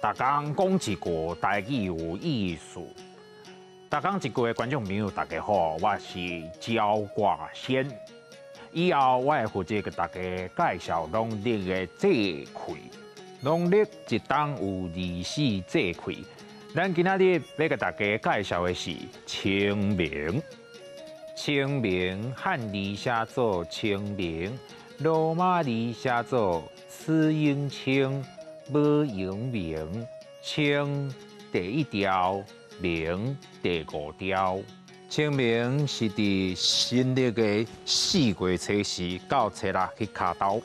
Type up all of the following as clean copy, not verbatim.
逐工講一句台語有意思。逐工一句的觀眾朋友，大家好，我是焦掛仙。以後我會負責共大家介紹農曆的節氣。農曆一冬有24節氣，咱今仔日欲共大家介紹的是清明。清明漢字寫做清明，羅馬字寫做此應清，無用明。清第一調，明第五調。清明是佇新曆的4月初四到初六彼跤頭。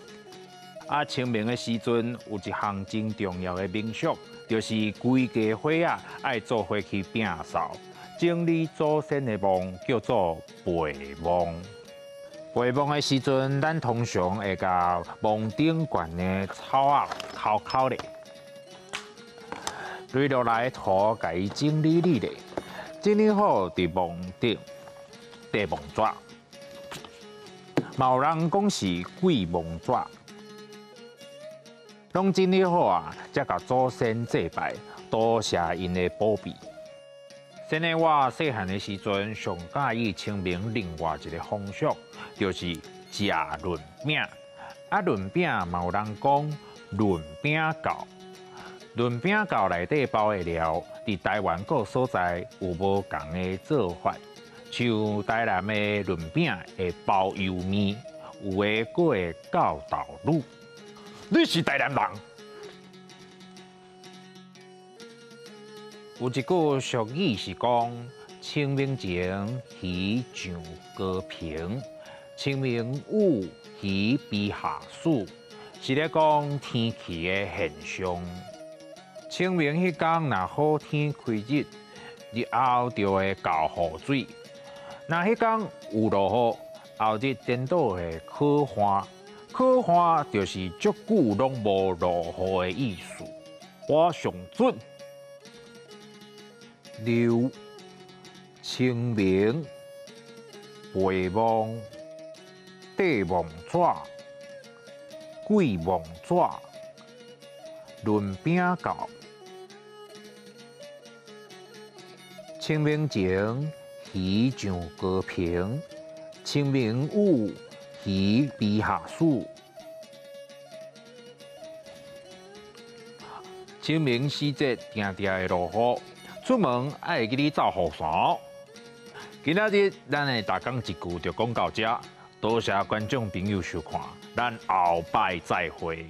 啊，清明的時陣有一項真重要的民俗，就是規家伙仔愛做伙去摒掃，整理祖先的墓，叫做陪墓。陪墓的時陣，咱通常會共墓頂懸的草仔摳摳咧，擂落來土共伊整理理咧，整理好佇墓頂綴墓紙。嘛有人講是跪墓紙。攏整理好啊，才共祖先祭拜，多謝𪜶的保庇。先呢，我細漢的時陣，上佮意清明另外一个風俗，就是食潤餅。啊，潤餅嘛有人講潤餅醮。潤餅醮內底包的料，佇台灣各所在有無仝的做法。像台南的潤餅會包油麵，有的閣會攪豆乳。你是台南人？有一句俗語是講：清明前魚上高屏，清明雨魚比下雨，是咧講天氣的現象。清明彼工若好天開日，日後就會厚雨水；若彼工有落雨，後日顛倒會洘旱。洘旱就是足久攏無落雨的意思。我上準。六、清明、陪墓、綴墓紙、跪墓紙、潤餅醮。清明前，魚上高屏；清明雨，魚比下雨。清明時節定定會落雨，出門愛會記得罩雨傘。今仔日咱的逐工一句就講到遮，多謝觀眾朋友收看，咱後擺再會。